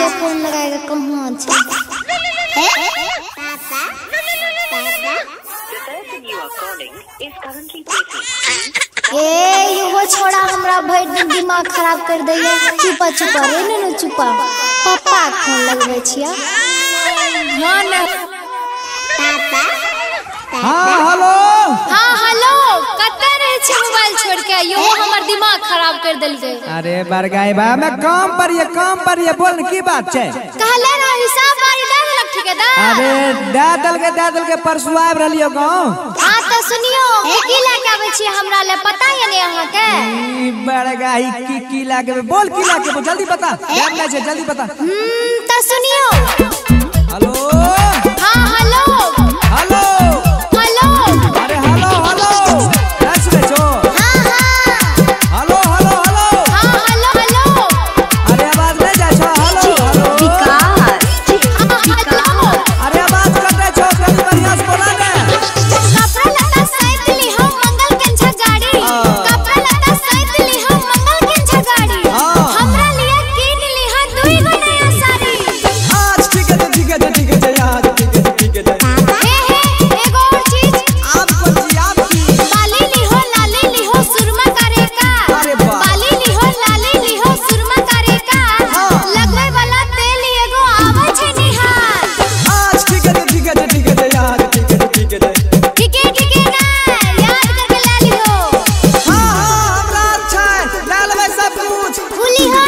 छियै फोन लगाए के कहाँ छै। ए इहो छोड़ा हमरा भरि दिन दिमाग खराब कर दैया। चुपा चुपा रे नुनू चुपा, पप्पा के फोन लगबै छियै। हाँ ना। हाँ हेलो। हाँ हेलो, कतऽ रहै छी मोबाइल छोड़ के? यो हमर दिमाग खराब कर देलकै। अरे बरगाई बा मैं काम पर ये काम पर ये बोल की बात छै? कहले रह हिसाब बारी दे देलक ठेकेदार। अरे दे देलकै परसों आबि रहलियो गाँव। हाँ तो सुनियो, की लए के आबै छी हमरा ले पता ये ने अहाँ के? ई बरगाई की लए के बोल, की लए के बोल जल्दी बता, टाइम नै छै जल्दी बता। तो सुनियो। हेलो। हाँ हेलो। Hello hello. अरे हेलो हेलो नहीं सुनै छो? हाँ हाँ। Hello hello hello. हाँ हेलो हेलो। अरे आवाज नहीं जाइ छो? हेलो हेलो विकास। हेलो। अरे आवाज कटै छो, कनी बढ़िया से बोला ने। कपड़ा लत्ता सैत ली हम मंगल कंझा गाड़ी। कपड़ा लत्ता सैत ली हम मंगल कंझा गाड़ी। हमरा लिए कीन ली हम दुई गो नया साड़ी। आज ठीक है ठीक है ठीक है यार ठीक है ठीक है। हे हे एगो और चीज। आप कौन सी आप की? बाली ली हो लाली ली हो सुरमा करे का। अरे वाह। बाली ली हो लाली ली हो सुरमा करे का। लगवे वाला तेल एगो आवे छै निहार। आज ठीक है ठीक है ठीक है यार ठीक है ठीक है। ठीक है ठीक है ना, याद करके ला ली हो। हाँ हाँ हमरा छै ले लेबै सब कुछ। खुली हो